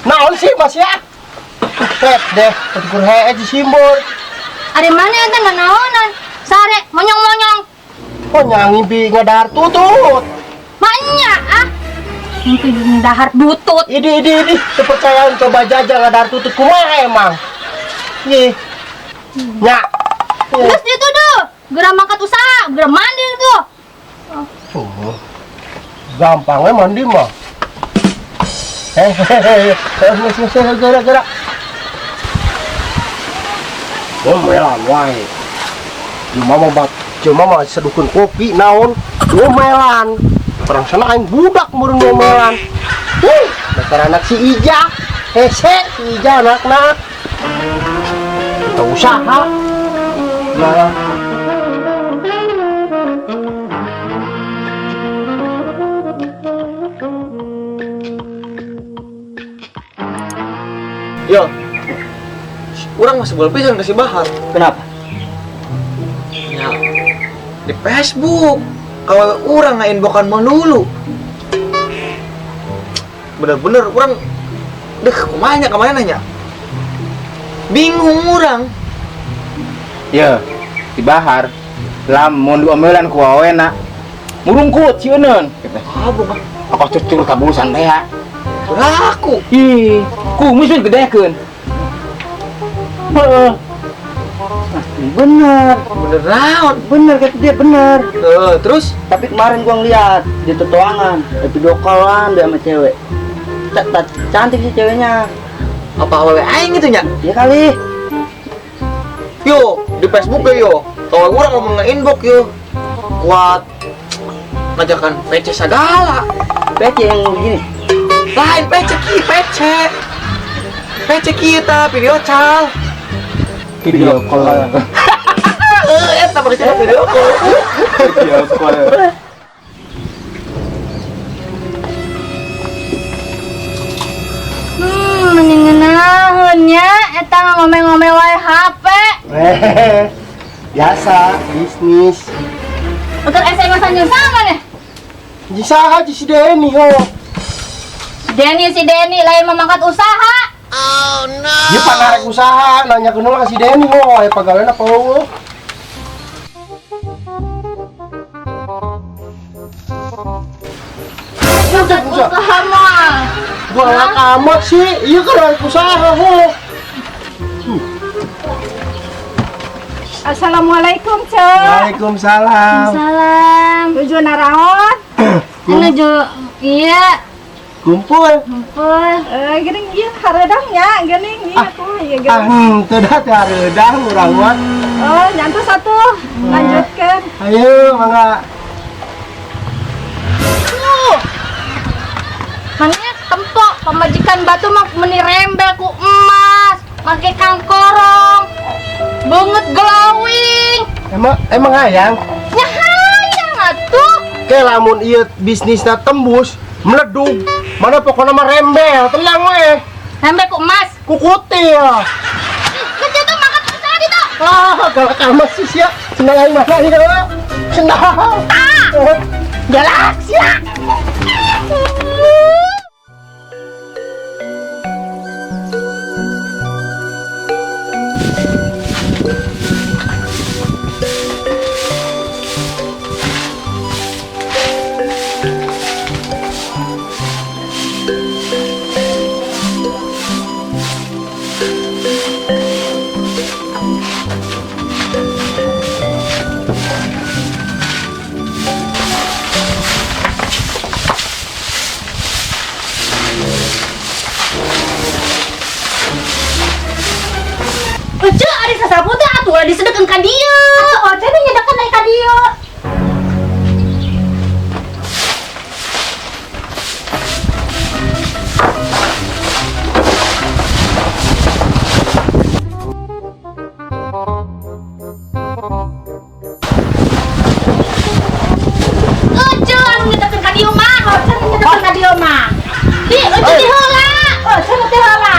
Naon sih Mas ya? Pet deh, ketukur hee di simbur. Ari mana eta nanaonan? Sare monyong-monyong. Oh ngimpi ngadahar tutut. Maknya ah. Mimpi dahar dutut. Idi idi idi, kepercayaan coba jajal ngadahar tutut kumaha emang. Ih. Nya. Terus itu tuh, geura mangkat usaha, geura mandi tuh. Oh. Gampang we mandi mah. Hehehe, gerak gerak. Ngomelan wae. Cuma mah cuma mah sedukun kopi naon, ngomelan. Perang sana aing budak meureun ngomelan. Huh, dasar anak si Ija. Hese si Ija anakna. Kita usaha. Nah. Yo, orang masih sebel pisan ke si Bahar. Kenapa? Ya, di Facebook, kalau orang ngainbokan melulu. Bener-bener orang, deh, kumanya kemana nanya? Bingung orang. Ya, si Bahar, lamun diomelan ku awena, murungkut sieun. Gitu. Ah, bukan. Aku cucur kabulusan teh ya. Aku. Ih, kumis we gedekeun. Heeh. Nah, bener. Bener naon? Bener kata dia bener. Terus? Tapi kemarin gua ngeliat di tetuangan, di video callan dia sama cewek. Cantik sih ceweknya. Apa awewe aing gitu nya? Iya kali. Yo, di Facebook ya yo. Kalau orang ngomong nge-inbox yo. Kuat ngajakan PC segala. PC yang begini. Lain PC ki, PC. PC kita video call. Video call. Eta pakai video call. Video call. Mending ngeunaheun nya eta ngomel-ngomel wae HP. Biasa bisnis. Ukur SMS-an jeung sama nih. Saha si Denny ho. Si Denny lain memangkat usaha. Oh no. Dia panarek usaha, nanya ke si Denny ho, aya pagawean apa eueuh. Usaha mah. Galak amat sih, iya kan rek usaha ho. Assalamualaikum, Cek. Waalaikumsalam. Salam. Nuju naraon? Nuju iya. Kumpul. Kumpul. Geuning ieu hareudang nya, geuning ieu kumaha ieu geuning. Ah, teu da teh hareudang urang mah. Oh, nyantu satu. Lanjutkeun. Ayo, mangga. Mangga tempok pamajikan batu mah meni rembel ku emas, make kangkorong. Banget glowing. Emang hayang? Nya hayang atuh. Ke lamun ieu bisnisna tembus, meledug. Mana pokoknya mah rembel, tenang we. Rembel ku emas. Ku kutil. Kecil tuh makan usaha gitu. Ah, galak amat sih sia. Senang aing mana ieu? Senang. Ah. Galak sia. Ece, ari sasapu teh atuh ulah disedekeun ka dieu. Atuh oce teh nyedekeun deui ka dieu. Ece, anu nyedekeun ka dieu mah, oce nu nyedekeun ka dieu mah. Di, ece di heula. Oce nu di heula.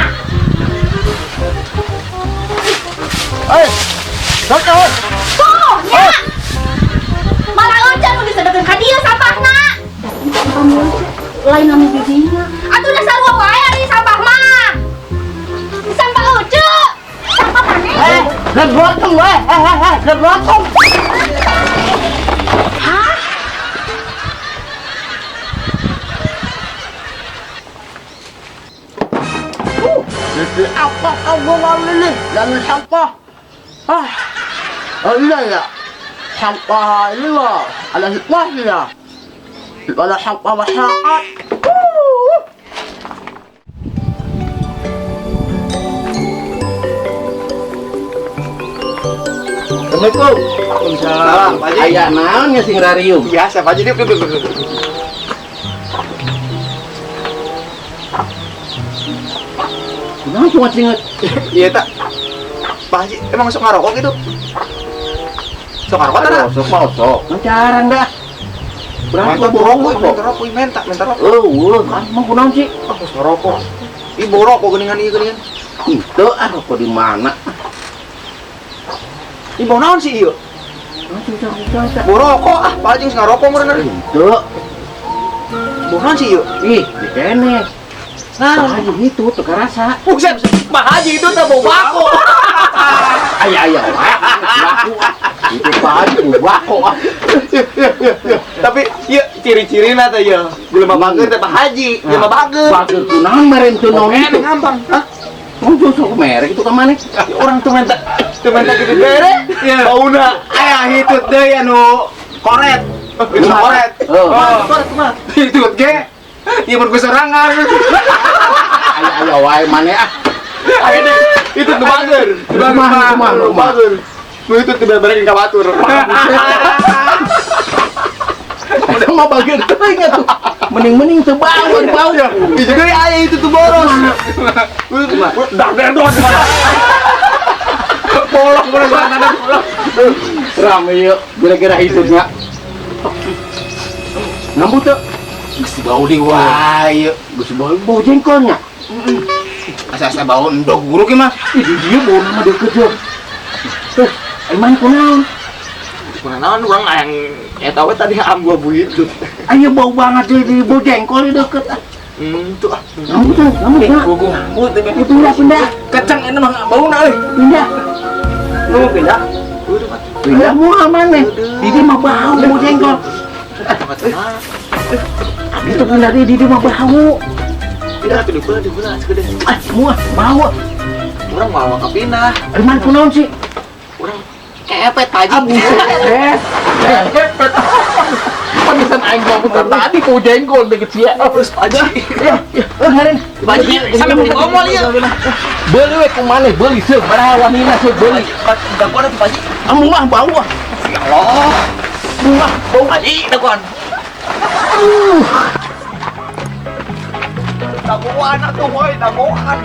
Tuh, nya. Malah oce nu disedekeun ka dieu sampahna. Gotong we, gotong. Hah? Apa kau bawa ini? Dan sampah. Ah, iya ya. Sampah ini loh, ada hikmahnya. Ada sampah masyarakat. Assalamualaikum. Waalaikumsalam. Pak Haji. Aya naon nya sing rariung? Biasa Pak Haji, diuk diuk diuk. Kunaon cuma cinget? Iya tak. Pak Haji emang sok ngarokok gitu? Sok ngarokok tak? Sok mau sok. Jarang dah. Berapa rokok? Minta rokok, minta rokok. Oh, emang kunaon sih? Ah, sok rokok. Ih, bau rokok geuningan ieu geuningan. Itu ah rokok di mana? Ih, bau naon sih ieu? Bau rokok ah, Pak Haji geus ngarokok meureun. Itu. Bau naon sih ieu? Ih, dikene. Nah, Pak Haji itu teu karasa. Buset, Pak Haji itu teh bau bako. Aya aya wae, bako ah. Itu Pak Haji bau bako ah. Tapi ieu ciri-cirina teh ieu. Jelema bager teh Pak Haji, jelema bager. Bager kunaon meren teu naon itu. Gampang. Hah? Mau sok merek itu ka maneh? Orang tuh minta gitu bere. Bauna aya hitut deui anu koret. Itu koret. Oh, koret kumaha? Hitut ge. Ieu mun ku sorangan. Aya aya wae maneh ah. Aya deh, itu tuh bager. Kumaha bager. Nu itu teu beberekeun ka batur. Ada mah bager teuing atuh. Mending-mending teu bau bau. Ih juga aya itu tuh boros. Dah berdon. Bolong bolong tanah bolong. Rame yuk, kira-kira hitutnya. Ngambu tuh. Geus bau di wae, geus bau bau jengkolnya. Asa-asa bau endog buruk ieu mah. Ih, dia bau nama deket yo. Tuh, emang kunaon? Kunaon urang aya eta we tadi am gua buitut. Ayo bau banget di bau jengkol di deket ah. Tuh ah. Ngambu tuh, ngambu ya. Ngambu teh. Pindah, pindah. Kacang ini mah bauna euy. Pindah. Lu mau pindah? Pindah mau aman nih. Didi mah bau bau jengkol. Itu pindah di Didi mah bau. Pindah tuh di gula segede. Ah, semua bau. Urang mau ka pindah. Emang kunaon sih? Urang kepet Pak Haji. Buset. Kepet. Panisan aing gua tadi bau jengkol deket sia. Terus Pak Haji. Ya, ya, ngaren. Pak Haji sampe beli ngomol ieu. Beuli we ku maneh, beuli seuk baraha wanina seuk beuli. Dagoan atuh Pak Haji. Amu mah bau ah. Ya Allah. Mah bau Pak Haji dagoan. Dagoan atuh woy, dagoan.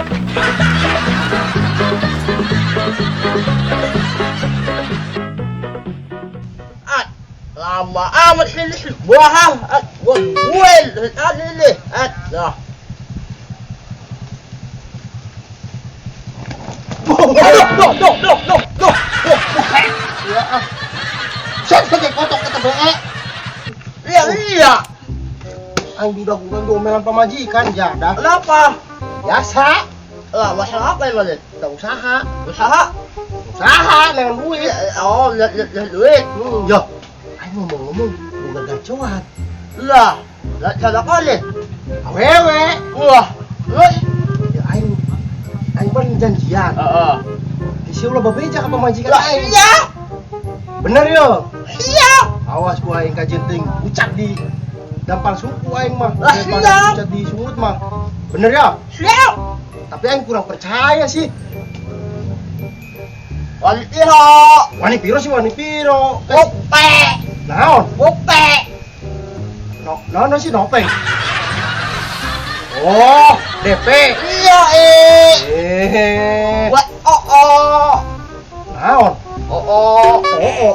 Lama amat ini buah, buah, ini, dah. Duh. Saya pakai kotok kata BE. Iya. Aing duda urang diomelan pamajikan jadah. Kenapa? Biasa. Lah, masalah apa emang? Tak usaha. Usaha? Usaha dengan duit. Oh, lihat duit. Yo. Aing ngomong-ngomong boga gacoan. Lah, lah cara kali. Awewe. Wah, terus ya aing aing pan janjian. Heeh. Di ulah bebeja ka pamajikan aing. Iya. Bener yo. Iya. Awas ku aing kajenting ucap di dampal suku aing mah. Lah, siap. Ucap di sungut mah. Bener ya? Siap. Tapi aing kurang percaya sih. Wani piro. Wani piro sih wani piro. Ope. Naon? Ope. No, no sih nopeng. Oh, DP. Iya, eh. Wah, oh, oh. Naon? Oh, oh. Oh, oh.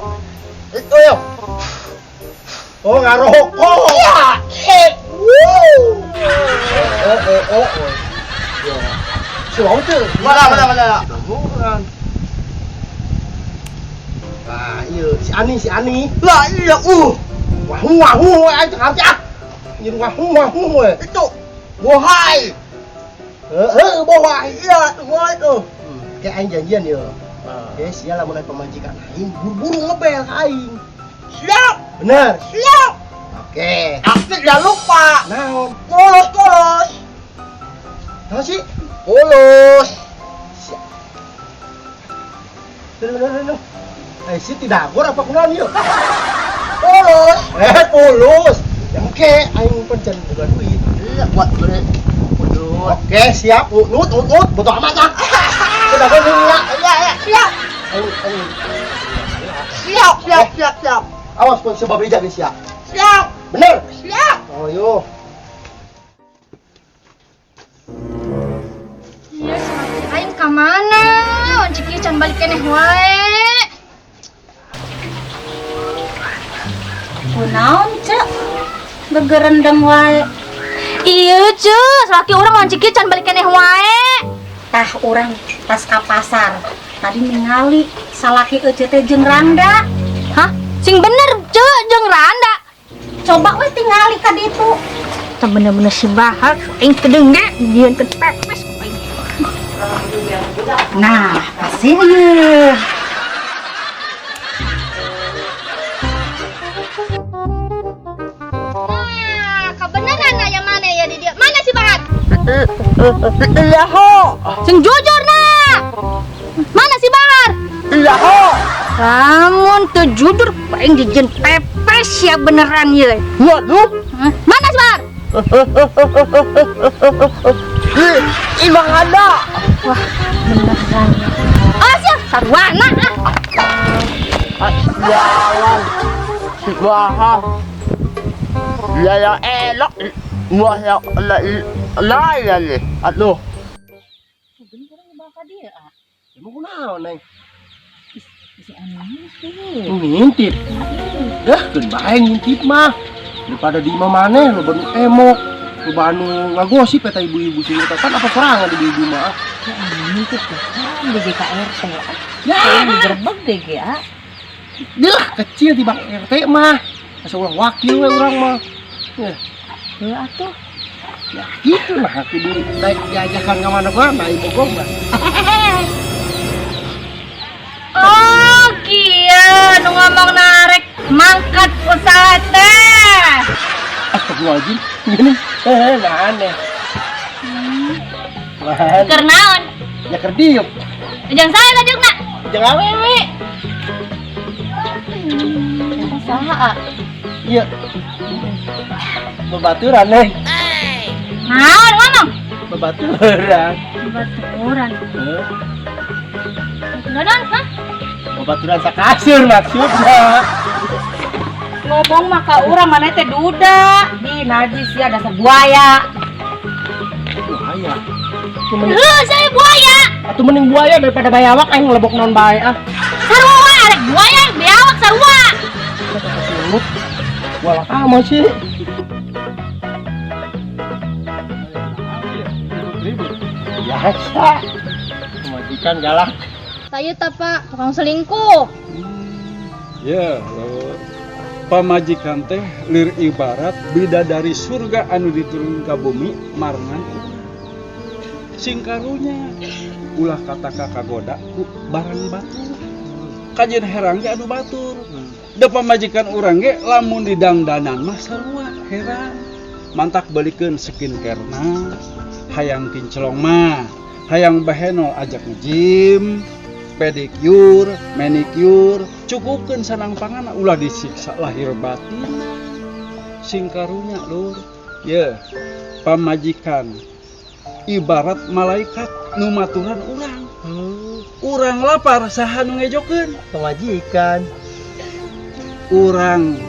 Itu yo. Oh, ngarokok. Iya. Eh. Wuh. Oh, oh, oh, oh. Ya. Si mau tuh. Mana, mana, mana. Nah, iya, si Ani, si Ani. Lah, iya, Wah, wah, wah, aing teu ngarti ah. Nyin wah, wah, wah. Itu. Bohai. Heeh, bohai. Iya, bohai tuh. Kayak aing janjian yo. Oke, sia lamun aya pamajikan aing buru-buru ngebel ka aing. Siap. Bener. Siap. Oke. Tapi jangan lupa. Naon? Polos, polos. Naon sih? Polos. Siap. Duh, duh, duh, duh. Eh, si tidak agor apa kunaon ieu? Polos. Eh, polos. Yang ke aing pencen boga duit. Iya, buat beli. Oke, siap. Nut, nut, nut. Bodo amat ah. Sudah gua ya. Iya, iya, siap. Aing, aing. Siap, siap, siap, siap. Awas pun sebab beja geus siap. Siap. Bener. Siap. Oh, yo. Iya, salaki aing ka mana? Wanci kieu can balik keneh wae. Kunaon, Cek? Begerendam wae. Iya, Cek, salaki urang wanci kieu can balik keneh wae. Tah urang pas ka pasar. Tadi ningali salaki ece teh jeung randa. Hah? Sing bener, Cek, jeung randa. Coba we tingali ka ditu. Tah bener-bener si Bahar aing teu deunge jieun teu pepes ku aing. Nah, pasti ieu. Nah, kebenaran aya mana ya di dia? Mana si Bahar? Iya ho. Sing jujur nah. Mana si Bahar? Iya ho. Lamun teu jujur aing dijieun pepes ya beneran ye. Waduh. Hah? Mana si Bahar? Imang ada. Wah, beneran. Oh, siap, sarwana ah. Jalan. Si Bahar. Ya ya elok. Wah ya la ya le. Aduh. Emang kunaon, Neng? Ngintip. Dah, keun bae ngintip mah. Daripada di imah maneh loba nu emok, loba anu ngagosip eta ibu-ibu sing eta kan apa sorangan ibu-ibu mah. Ya, ngintip teh kan di GKRT. Ya, Gerbek deh ge, ah. Dilah kecil di bang RT mah. Asa ulah wakil we urang mah. Ya, Heuh atuh. ya gitu lah kudu daek diajakan ka mana-mana ibu gua mah. Oh, kieu nu ngomong narek mangkat usaha teh. Astagfirullahaladzim. Gini, nah aneh. Wah, Keur naon? ya keur diuk. Jangan saya lanjutna. Jeung awewe. Eta saha, ah? Iya. Babaturan, Neng. Naon ngomong? Babaturan. Babaturan. Heuh. Naon, hah? Babaturan sakasur maksudnya. Ngomong mah ka urang maneh teh duda. Di najis ya dasar buaya. Buaya. Mending, Heuh, saya buaya. atuh mending buaya daripada bayawak aing ngelebok naon bae ah. Sarua wae arek buaya, biawak sarua. Kesulut. Walak amat sih. Biasa. Pemajikan galak. Saya tak Pak, tukang selingkuh. Ya, lho. Pamajikan teh lir ibarat bidadari surga anu diturun ka bumi marengan urang. Sing karunya ulah kata kagoda ku barang batur. Kajeun herang ge anu batur. Da pamajikan urang ge lamun didangdanan mah sarua herang. Mantak balikeun skincare-na, hayang kinclong mah, hayang bahenol ajak nge-gym, pedicure, manicure, cukupkeun sanang pangan ulah disiksa lahir batin. Sing karunya lur. Ye, pamajikan ibarat malaikat nu maturan urang. Urang lapar saha nu ngejokeun? Pemajikan. Urang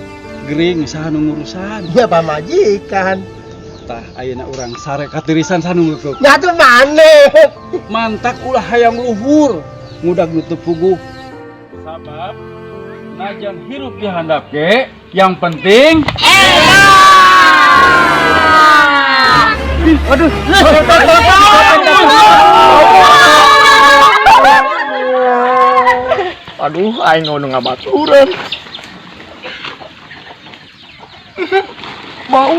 gering saha nu ngurusan? Ya pamajikan. Tah ayeuna urang sare katirisan saha nu ngeukeuk? Ya tuh maneh. Mantak ulah hayang luhur ngudag nu teu puguh. Sabab najan hirup dihandap ge yang penting Waduh. Aduh, aing ngono ngabaturan. Bau.